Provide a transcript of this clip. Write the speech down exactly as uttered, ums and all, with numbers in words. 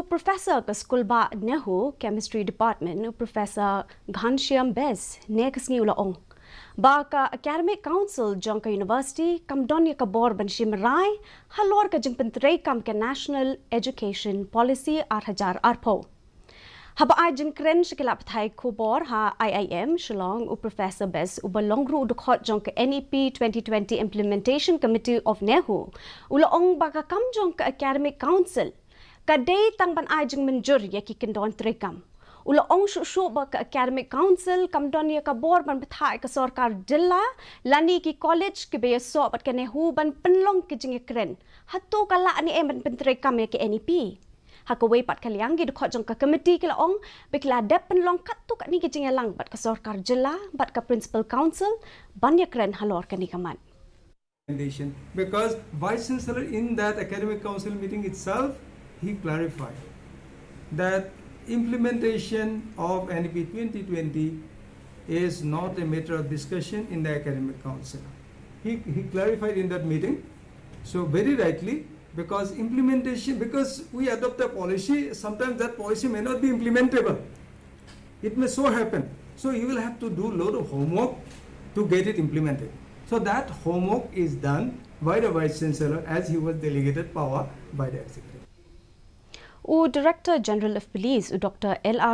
Professor ka Skulbah NEHU Chemistry Department, u Professor Ghanshyam Bess, ne ka sngi u la ong ba ka Academic Council jong ka University kam don ïa ka bor ban shim rai halor ka jingpyntreikam ka National Education Policy ar hajar arphew. Haba ai jingkren sha ki lad pathai khubor ha I I M Shillong, u Professor Bess, uba long ruh u dkhot jong ka N E P twenty twenty Implementation Committee of NEHU, u la ong ba ka kam jong ka Academic Council ka dei tang ban ai jingmynjur ïa ki kyndon treikam. U la ong shuh shuh ba ka Academic Council kam don ïa ka bor ban bthah ïa ka sorkar jylla lane ki college kiba ïasoh bad ka NEHU ban pynlong ki jingïakren hato ka lah ne em ban pyntreikam ïa ka N E P. Ha kawei pat ka liang, ki dkhot jong ka committee ki la ong ba ki la dep pynlong katto katne ki jingïalang bad ka sorkar jylla bad ka Principal Council ban ïakren halor kane ka mat. Recommendation, because Vice Chancellor in that Academic Council meeting itself, he clarified that implementation of N E P twenty twenty is not a matter of discussion in the Academic Council. He, he clarified in that meeting. So very rightly, because implementation, because we adopt a policy, sometimes that policy may not be implementable. It may so happen. So you will have to do lot of homework to get it implemented. So that homework is done by the Vice Chancellor as he was delegated power by the Executive. U Director General of Police, u Doctor L R